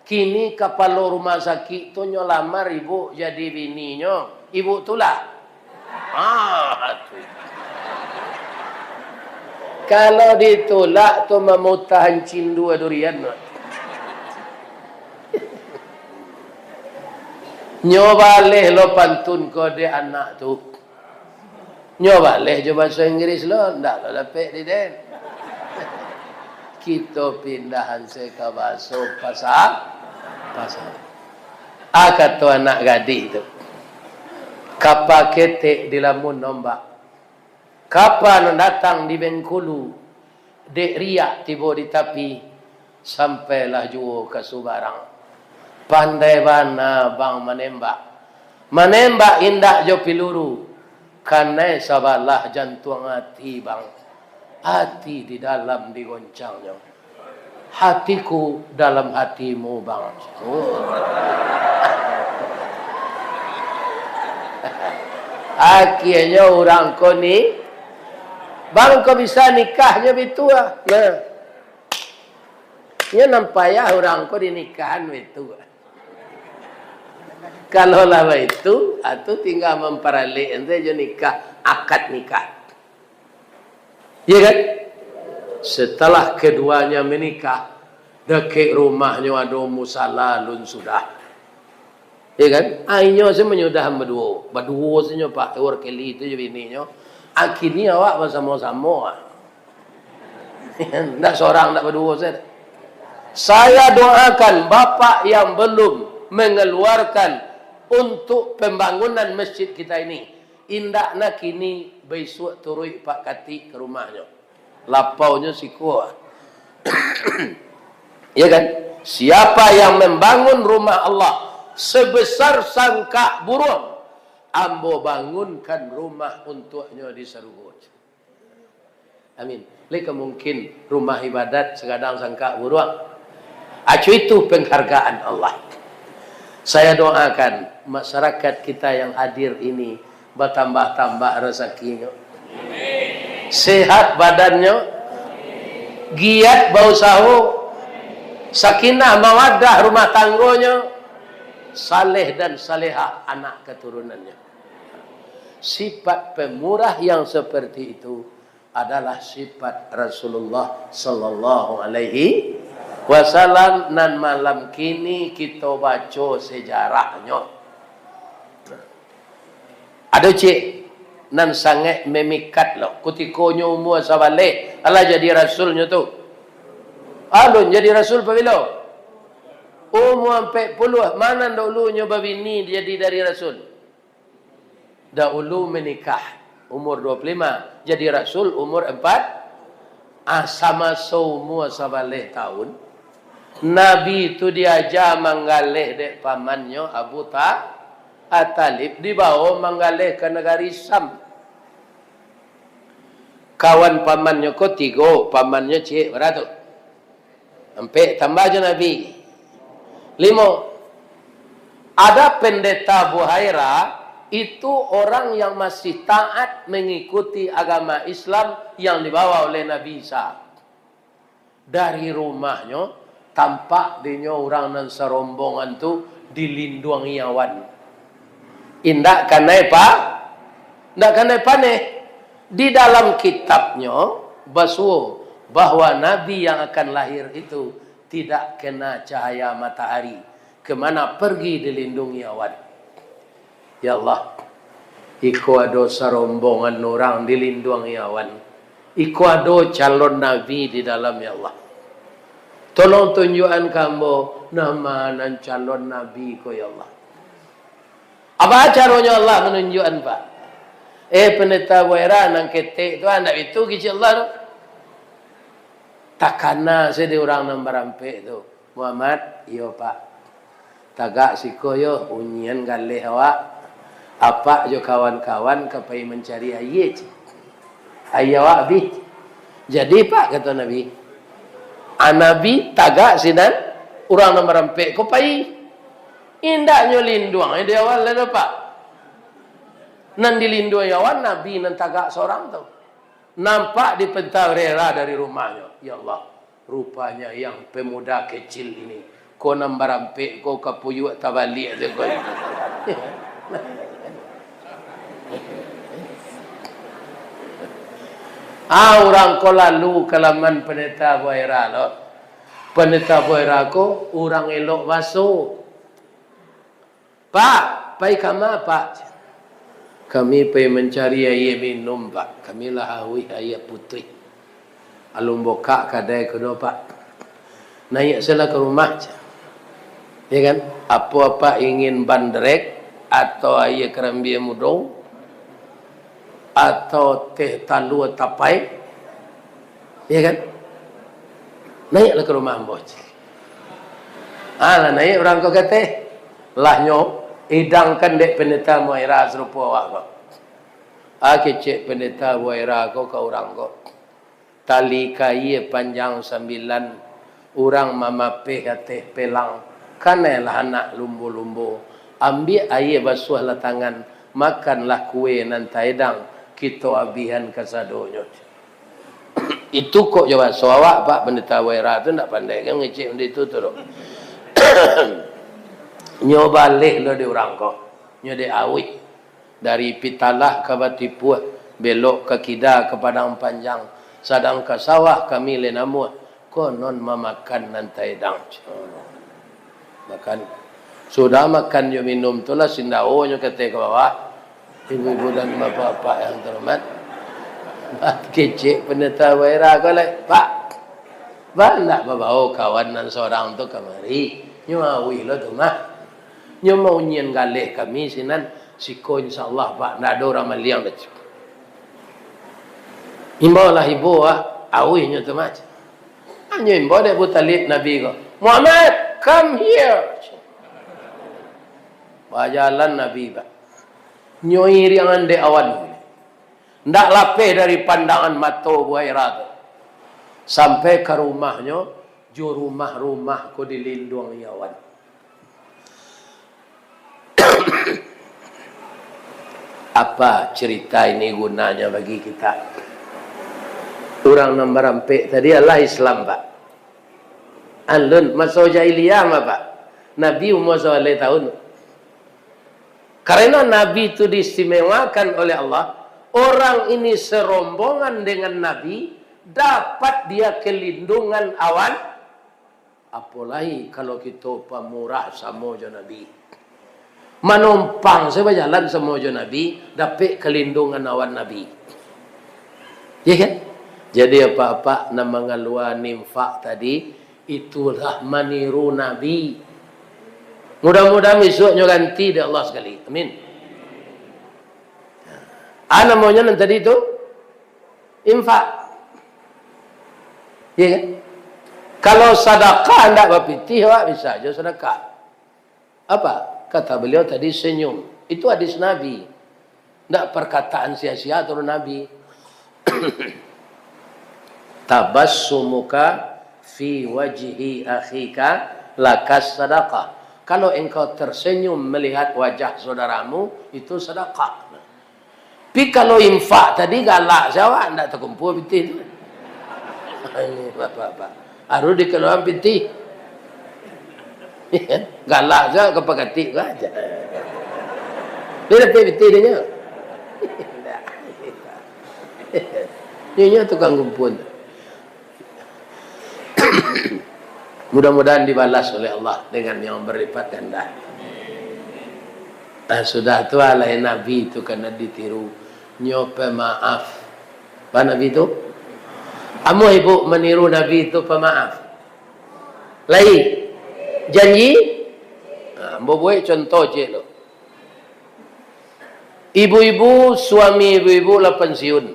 Kini kapalo rumah sakik tu nyo lamar ibu jadi bininyo. Ibu tulak. Ah, tu. Kalau ditulak tu mamutahan cindua durian tu. Nyo baleh lo pantun ko dek anak tu. Nyo baleh jo bahaso Inggris lo, ndak lo dapek di den. Kito pindahan se ka bahaso pasa-, pasa-. A, kato anak gadih tu. Kapa ketek dilamun ombak. Kapa nan datang di Bengkulu. Dek riak tibo di tapi, sampailah juo ka subarang. Pandai bana bang manembak. Manembak indak jo piluru, kanai sabalah jantuang ati bang. Ati di dalam digoncangnyo. Hatiku dalam hatimu bang. Oh. Akhianyo urang ko ni, bang ko bisa nikahnyo bitu ah. Nah. Nyo nan payah urang ko dinikahan baitu. Kalau lah baitu, atu tingga mamparalek ente jo nikah, akad nikah. Iya kan? Setelah keduanya menikah, dakek rumahnyo ado musala alun sudah. Ya kan? Ah, inyo se manyudahan baduo. Baduo se nyo, Pak, Ewar Kelly tu jo bininyo. Ah, kini awak basamo-samo, ah. Ndak sorang, ndak baduo se. Saya doakan bapak yang belum mengeluarkan untuk pembangunan masjid kita ini, indaklah kini, bisuak turuik Pak Katik ka rumahnyo. Lapaunyo siko. Ya kan? Siapa yang membangun rumah Allah sebesar sangkak buruang, ambo bangunkan rumah untuknyo di sarugo. Amin. Lai ka mungkin rumah ibadat sagadang sangkak buruang. Acu itu penghargaan Allah. Saya doakan masyarakat kita yang hadir ini batambah-tambah rasakinyo. Sehat badannyo, giat bausaho, sakinah mawaddah rumah tanggonyo, saleh dan salehah anak katurunannyo. Sifat pemurah yang seperti itu adalah sifat Rasulullah sallallahu alaihi wasallam, nan malam kini kito baco sejarahnyo. Ado ciek nan sangaik memikat lo, kutiko nyo umua sabaleh, alah jadi rasulnyo tu. Alun jadi rasul pabilo? Umua ampek puluah, ma nan daulunyo babini jadi dari rasul? Daulu menikah umur dua puluh lima, jadi rasul umur empat. Ah, samaso umua sabaleh taun, Nabi tu diaja manggaleh dek pamannyo Abu Ta-, Thalib, dibawo manggaleh ka nagari Syam. Kawan pamannyo ko tigo, pamannyo ciek bara tu? Ampek tambah jo Nabi. Limo. Ada pendeta Buhaira, Itu orang yang masih taat mengikuti agama Islam yang dibawa oleh Nabi Isa. Dari rumahnyo, tampak dinyo urang nan sarombongan tu dilinduangi awan. Indak kanai pa-, indak kanai paneh. Di dalam kitabnyo basuo bahwa Nabi yang akan lahir itu tidak kena cahaya matahari, kemana pergi dilindungi awan. Ya Allah, iko ado sarombongan urang dilinduangi awan. Iko ado calon nabi di dalam, ya Allah. Tolong tunjuakan ka ambo nama nan calon nabi ko, ya Allah. Apa caronyo Allah manunjuakan, Pak? Eh, Pendeta Buaira nan ketek tu, ah, ndak itu kecek Allah tu. Takana se di urang nan barampek tu. Muhammad, iyo, Pak. Tagak siko yo, unyian galeh awak. Apak jo kawan-kawan ka pai mancari aia, cek. Aia awak abih. Jadi, Pak, kato Nabi, a Nabi tagak sinan, urang nan barampek ko pai. Indaknyo linduang di awan lai, Pak. Nan dilinduangi awan Nabi nan tagak sorang tu. Nampak di Pendeta Buaira dari rumahnyo. Ya Allah, rupanya yang pemuda kecil ini, ko nan barampek ko kapuyuak tabaliak se ko. Ah, urang ko lalu ka laman Pendeta Buaira lo. Pendeta Buaira ko urang elok baso. "Pak, pai kama, Pak?" "Kami pai mancari aia minum, Pak. Kami lah auih aia putuih. Alun bukak kadai ko doh, Pak." "Naiak se lah ka rumah," cek. Ya kan? "Apo Apak ingin bandrek, atau aia karambia mudo, atau teh talua tapai?" Ya kan? "Naiaklah ka rumah ambo," cek. Ah, lah naiak urang ko ka ateh. Lah nyo idangkan dek Pendeta Buaira sarupo awak ko. Ah, kecek Pendeta Buaira ko ka urang ko. Tali kaia panjang sambilan, urang mamapeh ateh pelang, kanailah anak lumbo-lumbo, ambiak aia basuahlah tangan, makanlah kue nan taedang, kito abihan kasadonyo. Itu kok jo baso awak, Pak, Pendeta Buaira tu ndak pandai kan ngecek benda itu tu doh. Nyo baleh lo di urang ko, nyo dek auih. Dari Pitalah ka Batipuah, belok ka kida ka Padang Panjang, sadang ka sawah kami lai namuah, konon mamakan nan taedang. Makan. Sudah makan jo minum tu lah, sindaonyo ka ateh ka bawah. Ibu-ibu dan bapak-bapak yang terhormat, kecek Pendeta Buaira ko lai, "Pak, Pak ndak babao kawan nan sorang tu kamari? Nyo auih lo tu mah." Nyo maunyian galeh kami sinan, siko insya Allah, Pak, ndak ado urang maliang doh. Imbaulah ibo, ah, auih nyo tu mah. Hanyo imbau dek Abu Talib Nabi ko, "Muhammad, come here." Bajalan Nabi, Pak. Nyo iriangan dek awan. Ndak lapeh dari pandangan mato Buaira tu. Sampai ka rumahnyo, jo rumah-rumah ko dilinduangi awan. Apa cerita ini gunanya bagi kita? Urang nan barampek tadi alah Islam, Pak. Alun, maso jahiliah mah, Pak. Nabi umua sabaleh tahun. Karena Nabi itu diistimewakan oleh Allah, orang ini serombongan dengan Nabi, dapat dia kelindungan awan, apolai kalau kito pamurah samo jo Nabi. Manompang sajo bajalan samo jo Nabi, dapek kalindungan awan Nabi. Ya kan? Jadi, apak-apak nan mangalua infak tadi, itulah maniru Nabi. Mudah-mudahan bisuak nyo ganti dek Allah sakali. Amin. Ah, namonyo nan tadi tu, infak. Ya kan? Kalau sadakah ndak bapitih, awak bisa jo sadakah. Apa? Kata beliau tadi, senyum. Itu hadis Nabi. Ndak perkataan sia-sia, turun Nabi. "Tabassumuka fi wajhi akhika lakas sadaqah." Kalau engkau tersenyum melihat wajah saudaramu, itu sedekah. Tapi kalau infak tadi galak sajo awak, ndak takumpul pitih tu. Ini bapak-bapak. Harus dikaluakan pitih. Galak sajo ka pakatik ko aja. Dia dapek pitih dia nyo. Nyo, nyo tukang kumpul. Mudah-mudahan dibalas oleh Allah dengan yang berlipat ganda. Nah, sudah tu, alai Nabi tu kana ditiru, nyo pemaaf. Apa Nabi tu? Amuah ibu maniru Nabi tu pemaaf? Lai? Janji? Nah, ambo buek contoh ciek lo. Ibu-ibu, suami ibu-ibu lah pensiun.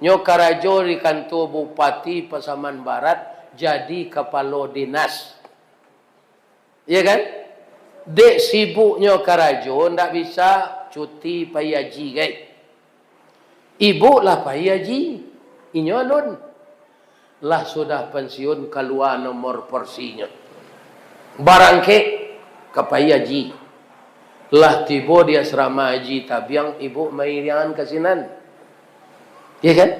Nyo karajo di kantua Bupati Pasaman Barat, jadi kapalo dinas. Iya kan? Dek sibuknyo karajo, ndak bisa cuti pai haji, gai. Ibu lah pai haji, inyo alun. Lah sudah pensiun, kalua nomor porsinyo. Barangkek ka pai haji. Lah tibo di asrama haji Tabiang, ibu mairiangan ka sinan. Iya kan?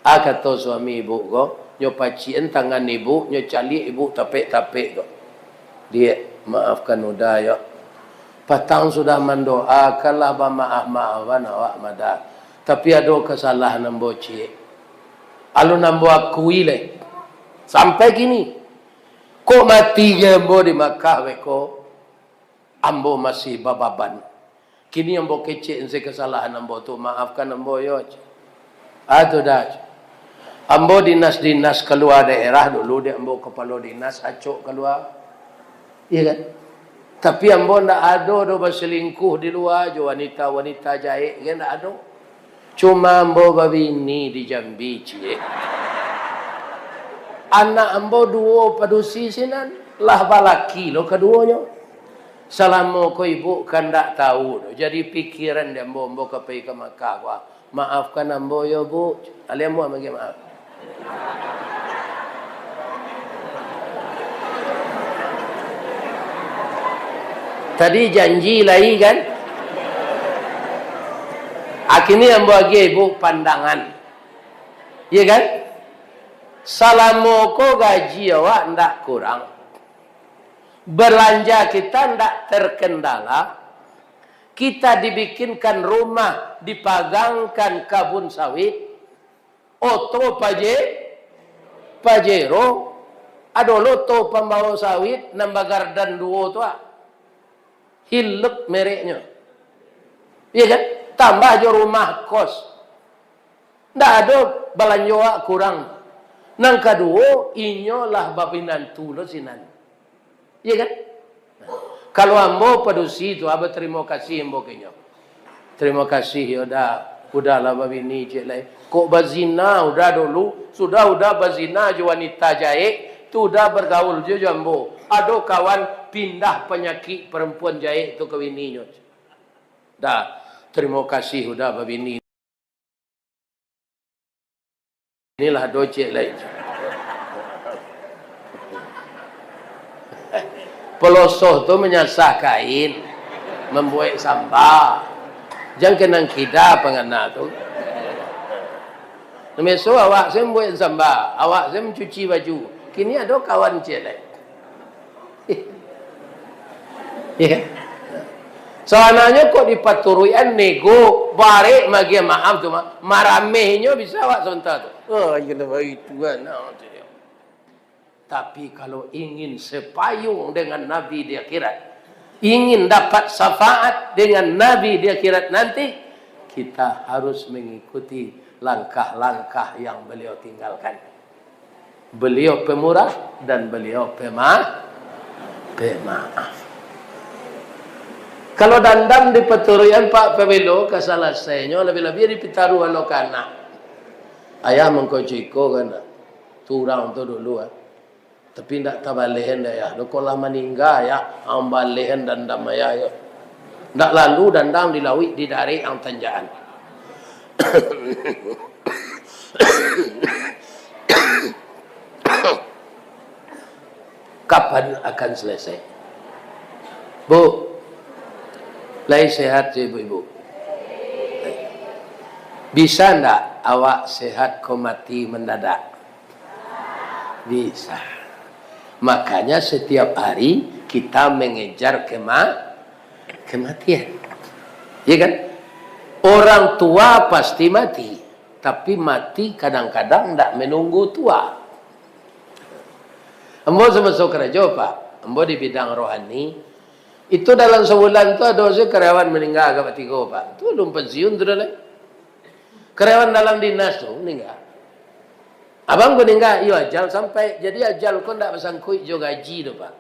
Ah, kato suami ibu ko, nyo pacikan tangan ibu, nyo caliak ibu tapek-tapek ko. "Diak, maafkan Uda yo. Patang sudah mandoakan, lah bamaaf-maafan awak mah Da. Tapi ado kasalahan ambo ciek. Alun ambo akui lai. Sampai kini. Kok mati gai ambo di Makkah beko, ambo masih bababan. Kini ambo kecek se kasalahan ambo tu, maafkan ambo yo," cek. Ah, tu Da, cek. Ambo dinas-dinas kalua daerah dulu, dek ambo kapalo dinas, acok kalua. Iya kan? Tapi ambo ndak ado doh baselingkuh di lua jo wanita-wanita jahek, kan ndak ado. Cuma ambo babini di Jambi, ciek. Anak ambo duo padusi sinan, lah balaki lo kaduonyo. Salamo ko ibu kan ndak tahu doh, jadi pikiran di ambo, ambo ka pai ka Makkah ko, ah. Maafkan ambo yo, Bu. Alai ambo mangga maaf. Tadi janji lai kan? Akini ambo agiah ibu pandangan. Iya kan? Salamo ko gaji awak ndak kurang. Belanja kita ndak terkendala. Kita dibikinkan rumah, dipagangkan kabun sawit, oto paje-, pajero, ado lo oto pambawo sawit nan bagardan duo tu, ah. Hilux mereknyo. Iya kan? Tambah jo rumah kos. Ndak ado balanjo awak kurang. Nan kaduo, inyo lah bapinantu lo sinan. Iya kan? Kalau ambo padusi tu, ah, batarimo kasih ambo ka inyo. "Tarimo kasih yo, Da. Uda lah babini ciek lai. Kok bazina Uda dulu, sudah Uda bazina jo wanita jahek, tu Uda bagaul juo jo ambo. Ado kawan pindah panyakik parampuan jahek tu ka bininyo. Da, tarimo kasih Uda babini." Inilah do ciek lai. Palosoh tu manyasah kain, mambuek samba. Jan ka nan kida pangana tu. Nan biaso awak se mambuek samba, awak se mancuci baju. Kini ado kawan ciek lai. Iya kan? Sabananyo kok dipaturuikan nego, barek maagiah maaf tu mah, maramehnyo bisa awak sabanta tu. Oh, iyolah baitu kan. Nah, tu dia. Tapi kalau ingin sepayung dengan Nabi di akhirat, ingin dapat syafaat dengan Nabi di akhirat nanti, kita harus mengikuti langkah-langkah yang beliau tinggalkan. Beliau pemurah dan beliau pema-, pemaaf. Kalau dandam dipaturuikan, Pak, pabilo ka salasainyo, labiah-labiah dipitaruah lo ka anak. Ayah mangko ciko kan, tu urang tu dulu, ah. Tapi ndak tabaleh dek ayah, doko lah maningga ayah, ang baleh dandam ayah yo. Ndak lalu dandam di lauik, di darek ang tanjakan. Kapan akan selesai? Bu, lai sehat tu ibu-ibu? Bisa ndak awak sehat ko mati mendadak? Bisa. Makanya setiap hari kita mengejar kema-, kematian. Ya kan? Orang tua pasti mati, tapi mati kadang-kadang ndak menunggu tua. Ambo samaso karajo, Pak, ambo di bidang rohani, itu dalam sabulan tu ado se karyawan maningga agak batigo, Pak. Tu alun pansiun tu dah lai. Karyawan dalam dinas tu maningga. Abang ko ningga, iyo ajal sampai. Jadi ajal ko ndak basangkuik jo gaji tu, Pak.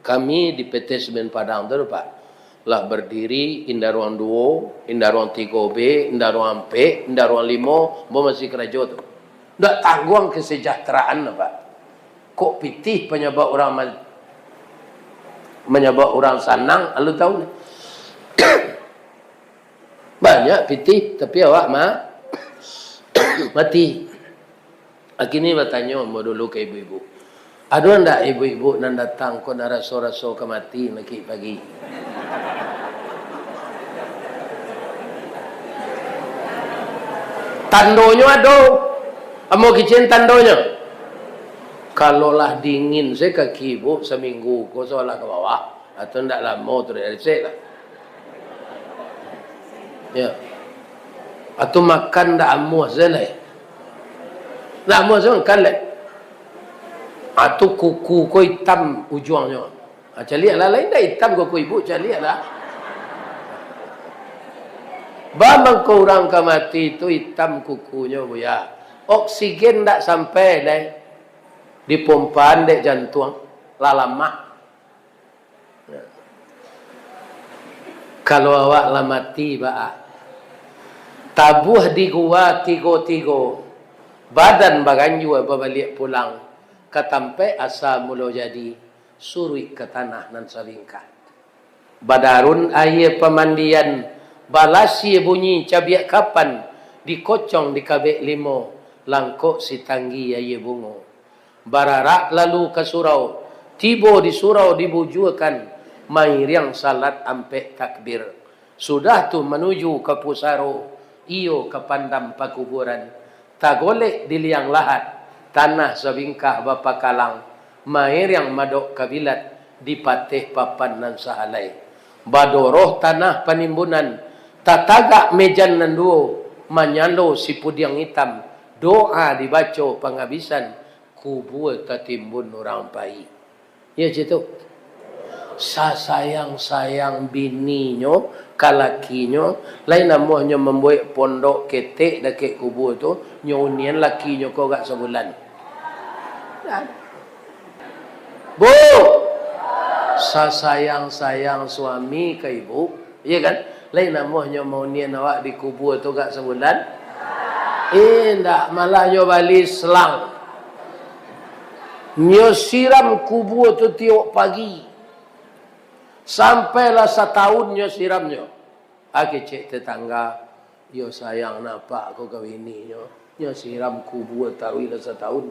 Kami di P T Semen Padang tu, Pak, lah berdiri, indak ruang duo, indak ruang tigo B, indak ruang ampek, indak ruang limo, ambo masih karajo tu. Ndak tangguang kesejahteraan, Pak. Kok pitih panyabab urang ma-, manyabab urang sanang, alun tahu ni. Banyak pitih, tapi awak ma-, mati. Akini batanyo ambo dulu ka ibu-ibu. Ado ndak ibu-ibu nan datang ko nan raso-raso ka mati nakik pagi? Tandonyo ado. Ambo kicen tandonyo. Kalau lah dingin se kaki ibu saminggu ko sabalah ka bawah, atau ndak lamo tu dari resek lah. Ya. Atau makan ndak amuah se lai. Ndak amuah se makan lai. Atau kuku ko itam ujuangnyo. Ha, caliaklah, lain ndak itam kuku ibu, caliaklah. Ba mangko urang ka mati tu itam kukunyo, Buya. Oksigen ndak sampai lai. Dipompaan dek jantuang, lah lamah. Kalau awak lah mati, baa? Tabuah di gua tigo-tigo, badan baganjua babaliak pulang ka tampaik asa mulo jadi, suruik ka tanah nan sabingkah. Badarun aia pamandian, balasia bunyi cabiak kapan, dikocong dikabek limo, langkok sitanggi aia bungo. Bararak lalu ka surau, tibo di surau dibujuakan, mairiang salat ampek takbir. Sudah tu manuju ka pusaro, iyo ka pandam pakuburan. Tagolek di liang lahat, tanah sabingkah bapakalang, mairiang madok kabilat, dipateh papan nan sahalai. Badoroh tanah panimbunan, tatagak mejan nan duo, manyalo sipudiang itam, doa dibaco pangabisan, kubua tatimbun urang pai. Iyo, ceh tu. Sasayang-sayang bininyo ka lakinyo, lai namuahnyo mambuek pondok ketek dakek kubua tu, nyo unian lakinyo ko agak sabulan. Bu, sasayang-sayang suami ka ibu, Iya kan? Lai namuahnyo maunian awak di kubua tu gak sabulan? Indak, malah nyo bali selang. Nyo siram kubua tu tiok pagi. Sampailah satahun nyo siramnyo. Ah, kecek tetangga, "Iyo sayang napak ko ka bininyo. Nyo siram kubua taruih lah satahun."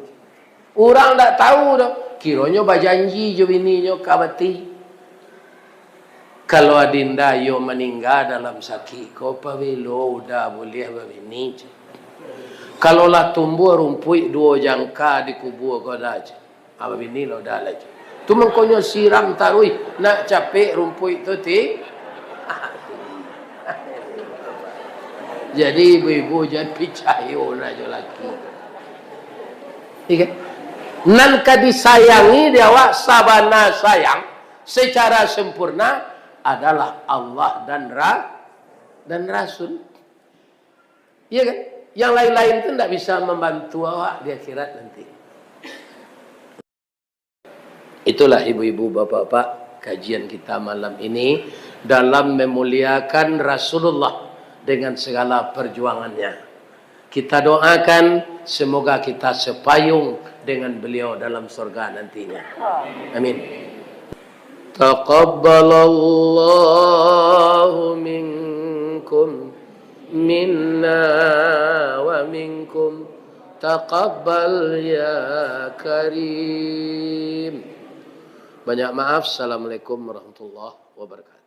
Urang dak tahu doh. Kironyo bajanji jo bininyo ka mati. Kalau adinda iyo maningga dalam sakik ko, pabilo uda buliah babini, ceh. Kalau lah tumbuah rumpuik duo jangka di kubua ko dah, ceh. Ah, babini lah uda lah, ceh. Tu mangko nyo siram taruih, nak capek rumpuik tu ti. Jadi ibu-ibu jan picayo lah jo laki. Iya kan? Nan ka disayangi di awak sabana sayang secara sempurna adalah Allah dan ra-, dan Rasul. Iya kan? Yang lain-lain tu ndak bisa mambantu awak di akhirat nanti. Itulah ibu-ibu, bapak-bapak, kajian kita malam ini dalam memuliakan Rasulullah dengan segala perjuangannya. Kita doakan semoga kita sepayung dengan beliau dalam surga nantinya. Amin. Taqabbalallahu minkum, minna wa minkum. Taqabbal ya Karim. Banyak maaf. Assalamualaikum warahmatullahi wabarakatuh.